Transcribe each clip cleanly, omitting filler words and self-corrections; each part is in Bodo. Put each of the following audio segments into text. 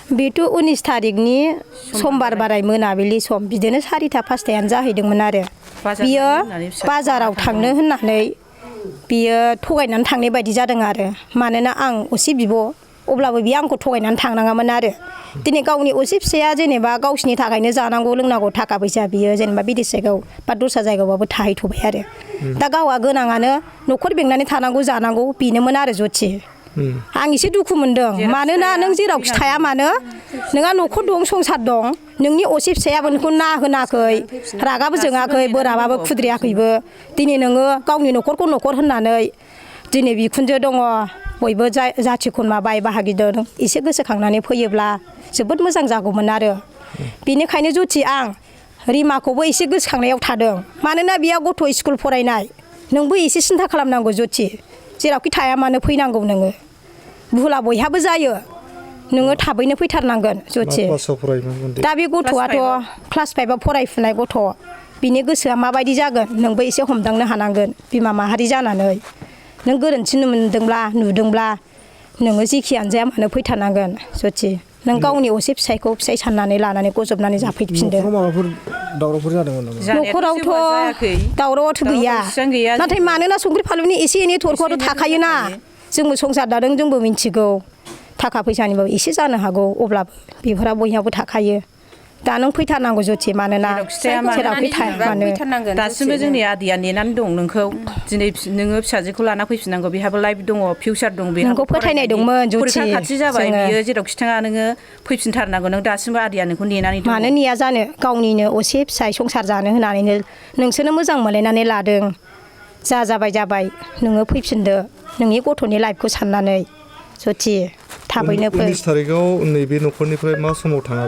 बेथ' 19 थारिखनि समबार बाराय मोनाबिलि सम बिदिनो 4टा 5टायानो जाहैदोंमोन आरो बियो बाजाराव थांनो होननानै बियो थगायनानै थांनाय बायदि जादों आरो मानोना आं असे बिब' अब्लाबो बियो आंखौ थगायनानै थांनाङामोन आरो दिनै गावनि असे फिसाया जेनेबा गावसिनि थाखायनो जानांगौ लोंनांगौ थाखा फैसा बियो जेनेबा बिदेश जायगायाव बा दस्रा जायगायावबाबो थाहैथ'बाय आरो दा गावहा गोनाङानो न'खर बेंनानै थानांगौ जानांगौ बेनोमोन आरो जथि आं एसे दुखु मोनदों मानोना नों जेरावखि थाया मानो नोंहा न'खर दं संसार दं नोंनि असे फिसायाबो नोंखौ ना होनाखै रागाबो जोङाखै बोराबाबो खुद्रियाखैबो दिनै नोङो गावनि न'खरखौ न'खर होननानै दिनै बिखुनजो दङ बयबो जाथि खुरमा बाय बाहागि दं एसे गोसोखांनानै फैयोब्ला जोबोद मोजां जागौमोन आरो बेनिखायनो जथि आं रिमाखौबो एसे गोसोखांनायाव थादों मानोना बियो गथ' स्कुल फरायनाय नोंबो एसे सिन्था खालामनांगौ जथि जेरावखि थाया मानो फैनांगौ नोङो भुला बयहाबो जायो नोङो थाबैनो फैथारनांगोन जथि दा बे गथ'आथ' क्लास 5आव फरायफुनाय गथ' बिनि गोसोआ माबायदि जागोन नोंबो एसे हमदांनो हानांगोन बिमा माहारि जानानै नों गोरोन्थि मोनदोंब्ला नुदोंब्ला नोङो जेखियानो जाया मानो फैथारनांगोन जथि नों गावनि असे फिसायखौ फिसाय साननानै लानानै गजबनानै जाफैफिनदो न'खरावथ' दावरावआथ' गैया नाथाय मानोना संख्रि फानलुनि एसे एनै थरखौथ' थाखायोना जोंबो संसार दादों जोंबो मिथिगौ थाखा फैसानिबाबो एसे जानो हागौ अब्लाबो बेफोरा बयहाबो थाखायो दा नों फैथारनांगौ जथि मानोना जेरावखि थाया मानो दासिमबो जोंनि आदैया नेनानै दं नोंखौ दिनै नोङो फिसाजोखौ लाना फैफिननांगौ बेहाबो लाइफ दङ फिउचार दं नोंखौ फोथायनाय दंमोन जथि फरिखा खाथि जाबाय बियो जेरावखि थाङा नोङो फैफिनथारनांगौ नों दासिमबो आदैया नोंखौ नेनानै दं मानो नेया जानो गावनिनो असे फिसाय संसार जानो होनानैनो नोंसोरनो मोजां मोनलायनानै लादों जाबाय नोङो फैफिनदो नोंनि गथ'नि लाइफखौ साननानै जथि थाबैनो फै 19 थारिखआव नैबे न'खरनिफ्राय मा समाव थाङा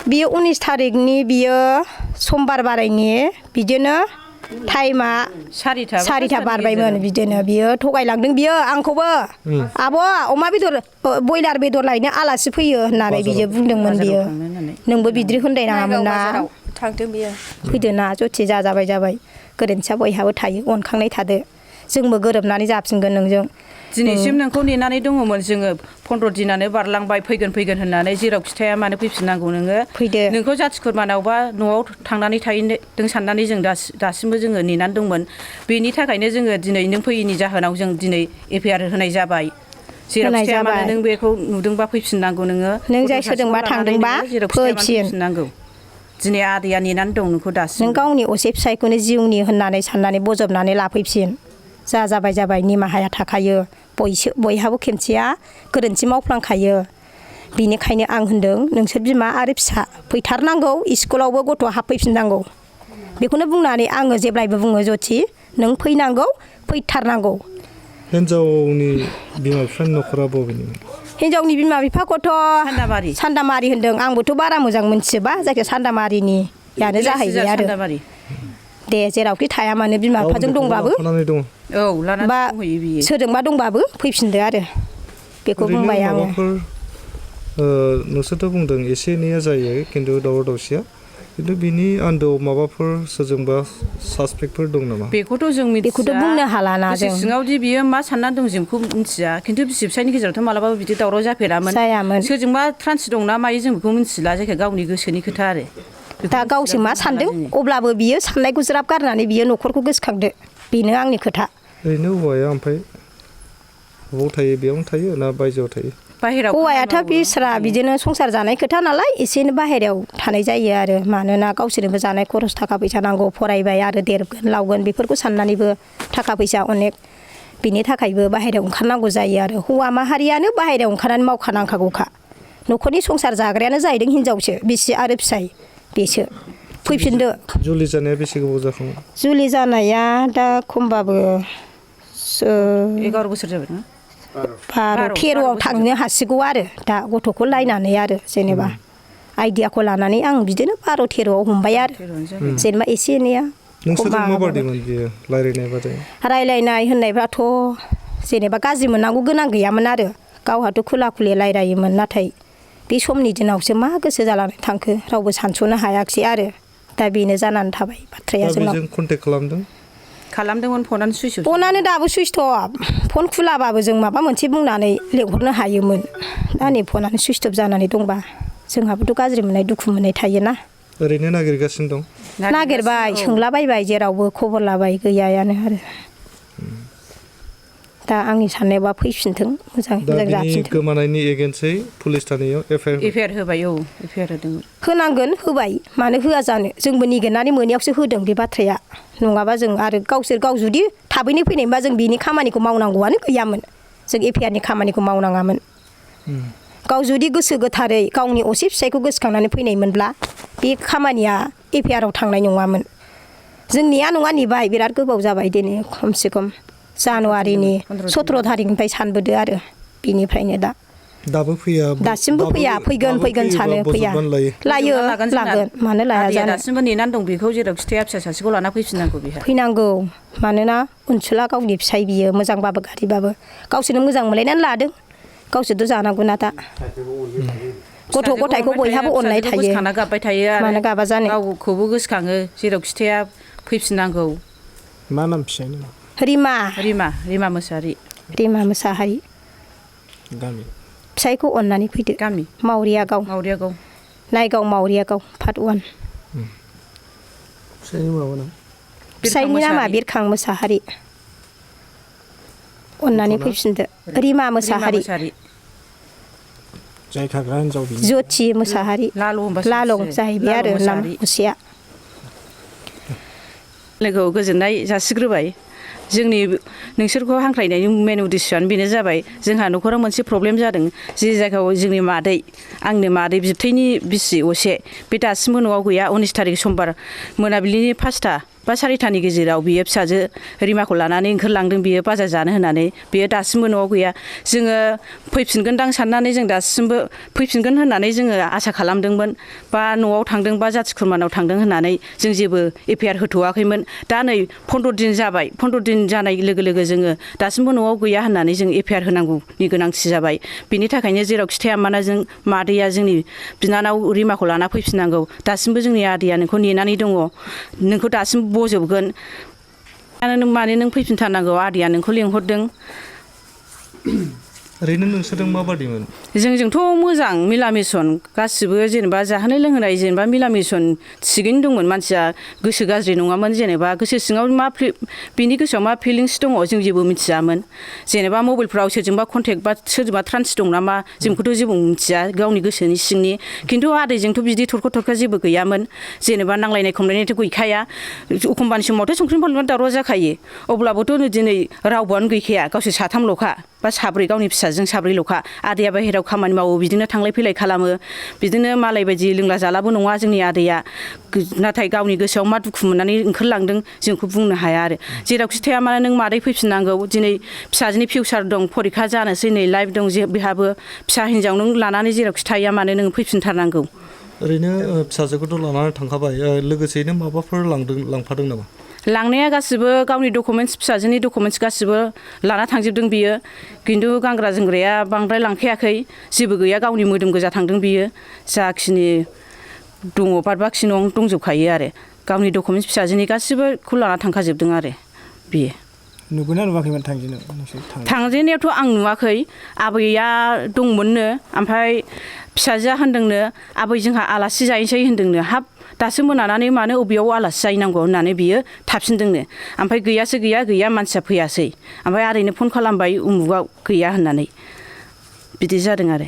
बियो 19 थारिखनि बियो समबार बारायनि बिदिनो टाइमा 4टा बारबायमोन बिदिनो बियो थगायलांदों बियो आंखौबो आब' अमा बेदर बयलार बेदर लायनो आलासि फैयो होननानै बियो बुंदोंमोन बियो नोंबो बिदि होनदायनाङामोन ना थांदों बियो फैदो ना जथि जाबाय गोरोन्थिया बयहाबो थायो अनखांनाय थादो जोंबो गोरोबनानै जाफिनगोन नोंजों दिनैसिम नोंखौ नेनानै दङमोन जोङो 15 दिनानो बारलांबाय फैगोन होननानै जेरावखि थाया मानो फैफिननांगौ नोङो फैदो नोंखौ जाथि खुरमानावबा न'आव थांनानै थाहैदों साननानै जों दासिमबो जोङो नेनानै दंमोन बेनि थाखायनो जोङो दिनै नों फैयैनि जाहोनाव जों दिनै FIR होनाय जाबाय जेरावखि थाया मानो नों बेखौ नुदोंबा फैफिननांगौ नों जाय सोरजोंबा थांदोंबा फैफिननांगौ दिनै आदैया नेनानै दं नोंखौ दासिम नों गावनि असे फिसायखौनो जिउनि होननानै साननानै बजबनानै लाफैफिन जाबाय निमाहाया थाखायो बयहाबो खेमसेया गोरोन्थि मावफ्लांखायो बिनिखायनो आं होनदों नोंसोर बिमा आरो फिसा फैथारनांगौ स्कुलावबो गथ'आ हाबफैफिननांगौ बेखौनो बुंनानै आङो जेब्लायबो बुङो जथि नों फैनांगौ फैथारनांगौ हिन्जावनि बिमा बिफानि न'खरा बबेनि हिन्जावनि बिमा बिफाखौथ' सान्दामारि होनदों आंबोथ' बारा मोजां मोनथिजोबा जायखिया सान्दामारिनियानो जाहैबाय आरो दे जेरावखि थाया मानो बिमा बिफाजों दंबाबो बा सोरजोंबा दंबाबो फैफिनदो आरो बेखौ बुंबाय आङो नोंसोरथ' बुंदों एसे एनैया जायो खिन्थु दावराव दावसिया खिन्थु बिनि आन्दोआव माबाफोर सोरजोंबा सासपेक्टफोर दं नामा बेखौथ' जों मिथिया बेखौथ' बुंनो हाला ना जों सिङावदि बियो मा साननानै दं जोंखौ मिथिया खिन्थु बिसि फिसायनि गेजेरावथ' मालाबाबो बिदि दावराव जायामोन सोरजोंबा ट्रान्स दं ना मायो जों बेखौ मिथिला जायखिया गावनि गोसोनि खोथा आरो दा गावसो मा सानदों अब्लाबो बियो साननायखौ ज्राब गारनानै बियो न'खरखौ गोसोखांदो बेनो आंनि खोथा ओरैनो हौवाया ओमफ्राय बबाव थायो बेयावनो थायो ना बायजोआव थायो हौवायाथ' बिस्रा बिदिनो संसार जानाय खोथा नालाय एसेनो बाहेरायाव थानाय जायो आरो मानोना गावसोरनोबो जानाय खरस थाखा फैसा नांगौ फरायबाय आरो देरगोन लावगोन बेफोरखौ साननानैबो थाखा फैसा अनेक बिनि थाखायबो बाहेरायाव ओंखारनांगौ जायो आरो हौवा माहारियानो बाहेरायाव ओंखारनानै मावखानांखागौखा न'खरनि संसार जाग्रायानो जाहैदों हिनजावसो बिसि आरो फिसाय बेसो फैफिनदो जुलि जानाया बेसे गोबाव जाखो जुलि जानाया दा खमबाबो 11 बोसोर जाबाय ना 13आव थांनो हासिगौ आरो दा गथ'खौ लायनानै आरो जेनेबा आइडियाखौ लानानै आं बिदिनो 12-13आव हमबाय आरो जेनेबा एसे एनैया नोंसोरजों माबादिमोन बियो रायलायनाय होननायफ्राथ' जेनेबा गाज्रि मोननांगौ गोनां गैयामोन आरो गावहाथ' खुला खुलि रायलायोमोन नाथाय बे समनि दिनावसो मा गोसो जालांनो थांखो रावबो सानस'नो हायाखिसै आरो दा बेनो जानानै थाबाय बाथ्राया जोंनाव कन्टेक्ट खालामदों खालामदोंमोन फनानो सुइस अफ फनानो दाबो सुइस अफ फन खुलाबाबो जों माबा मोनसे बुंनानै लेंहरनो हायोमोन दा नै फनानो सुइस अफ जानानै दंबा जोंहाबोथ' गाज्रि मोननाय दुखु मोननाय थायोना ओरैनो नागिरगासिनो दं नागिरबाय सोंलाबायबाय जेरावबो खबर लाबाय गैयायानो आरो दा आंनि साननायाबा फैफिनथों मोजां दा मोजां बिनि जाफिनथों गोमानायनि एगेन्स्टै पुलिस थानायाव एफआइआर होबाय औ एफआइआर होदोंमोन होनांगोन होबाय मानो होआ जानो जोंबो निगिरनानै मोनैयावसो होदों बे बाथ्राया नङाबा जों आरो गाव जुदि थाबैनो फैनायबा जों बिनि खामानिखौ मावनांगौआनो गैयामोन जों एफआइआरनि खामानिखौ मावनाङामोन गाव जुदि गोसो गोथारै गावनि असे फिसायखौ गोसोखांनानै फैनायमोनब्ला बे खामानिया एफआइआराव थांनाय नङामोन जों नेया नङा नेबाय बिराद गोबाव जाबाय दिनै खमसे खम जानुवारिनि 17 थारिखनिफ्राय सानबोदो आरो बिनिफ्रायनो दाबो फैया दासिमबो फैया फैगोन सानो फैया लायो लागोन मानो लाया जानो दासिमबो नेनानै दं बेखौ जेराव खिथाया फिसा सासेखौ लाना फैफिननांगौ बेहा फैनांगौ मानोना अनसुला गावनि फिसाय बियो मोजांबाबो गाज्रिबाबो गावसोरनो मोजां मोनलायनानै लादों गावसोरथ' जानांगौना दा गथ' गथायखौ बयहाबो अननाय थायो गोसोखांना गाबबाय थायो आरो मानो गाबा जानो गावखौबो गोसोखाङो जेराव खिथाया फैफिननांगौ मा नाम फिसायनि नाम रिमा मोसाहारि गामि फिसायखौ अननानै फैदो गामि मावरिया गाव नायगाव मावरिया गाव पार्ट 1 फिसायनि नामा बिरखां मोसाहारि अननानै फैफिनदो रिमा मोसाहारि जाय थाग्रा हिनजाव ज्योति मोसाहारि लालं जाहैबाय आरो नाम असेया लोगोआव गोजोननाय जासिग्रोबाय जोंनि नोंसोरखौ हांख्रायनायनि मेन उद्देश्यआनो बेनो जाबाय जोंहा न'खराव मोनसे प्रब्लेम जादों जे जायगायाव जोंनि आंनो मादै बिबथैनि बिसि असे बे दासिमबो न'आव गैया 19 थारिख समबार मोनाबिलिनि 5टा बा 4टानि गेजेराव बियो फिसाजो रिमाखौ लानानै ओंखारलांदों बियो बाजार जानो होननानै बियो दासिमबो न'आव गैया जोङो फैफिनगोनदां साननानै जों दासिमबो फैफिनगोन होननानै जोङो आसा खालामदोंमोन बा न'आव थांदों बा जाथि खुरमानाव थांदों होननानै जों जेबो एफआइआर होथ'वाखैमोन दा नै 15 दिन जाबाय 15 दिन जानाय लोगो लोगो जोङो दासिमबो न'आव गैया होननानै जों एफआइआर होनांगौनि गोनांथि जाबाय बिनि थाखायनो जेराव खिथाया माना जों मादैया जोंनि बिनानाव रिमाखौ लाना फैफिननांगौ दासिमबो जोंनि आदैया नोंखौ नेनानै दङ नोंखौ दासिम बजबगोन माने नों फैफिनथारनांगौ आदैया नोंखौ लिंहरदों ओरैनो नोंसोरजों माबादिमोन जोंजोंथ' मोजां मिलामिसन गासिबो जेनेबा जाहोनाय लोंहोनाय जेनेबा मिलामिसन थिगैनो दंमोन मानसिया गोसो गाज्रि नङामोन जेनेबा गोसो सिङाव बिनि गोसोआव मा फिलिंस दङ जों जेबो मिथियामोन जेनेबा मबाइलफ्राव सोरजोंबा कन्टेक्ट बा सोरजोंबा ट्रान्स दं नामा जोंखौथ' जेबो मिथिया गावनि गोसोनि सिंनि खिन्थु आदैजोंथ' बिदि थरखा जेबो गैयामोन जेनेबा नांलायनाय खमलायनायथ' गैखाया एखमबानि समावथ' संख्रि फानलुआ दावराव जाखायो अब्लाबोथ' दिनै रावबोआनो गैखाया गावसोर साथामल'खा बा साब्रै गावनि फिसाजों साब्रैल'खा आदैया बाहेरायाव खामानि मावो बिदिनो थांलाय फैलाय खालामो बिदिनो मालाय बायदि लोंला जालाबो नङा जोंनि आदैया नाथाय गावनि गोसोआव मा दुखु मोननानै ओंखारलांदों जोंखौ बुंनो हाया आरो जेरावखि थाया मानो नों मादै फैफिननांगौ दिनै फिसाजोनि फिउचार दं फरिखा जानोसै नै लाइफ दं बेहाबो फिसा हिन्जाव नों लानानै जेरावखि थाया मानो नों फैफिनथारनांगौ ओरैनो फिसाजोखौथ' लानानै थांखाबाय लोगोसेयैनो माबाफोर लांफादों नामा लांनाया गासिबो गावनि डकुमेन्टस फिसाजोनि डकुमेन्टस गासिबो लाना थांजोबदों बियो खिन्थु गानग्रा जोमग्राया बांद्राय लांखायाखै जेबो गैया गावनि मोदोम गोजा थांदों बियो जाखिनि दङ बाद बाखि न'आव दंजोबखायो आरो गावनि डकुमेन्टस फिसाजोनि गासिबोखौ लाना थांखाजोबदों आरो बियो नुगोना नुवाखैमोन थांजेननायावथ' आं नुवाखै आबैया दंमोननो ओमफ्राय फिसाजोआ होनदोंनो आबै जोंहा आलासि जाहैसै होनदोंनो हाब दासो मोनानानै मानो अबेयाव आलासि जाहैनांगौ होननानै बियो थाफिनदोंनो ओमफ्राय गैया मानसिया फैयासै ओमफ्राय आरैनो फन खालामबाय उमुगाव गैया होननानै बिदि जादों आरो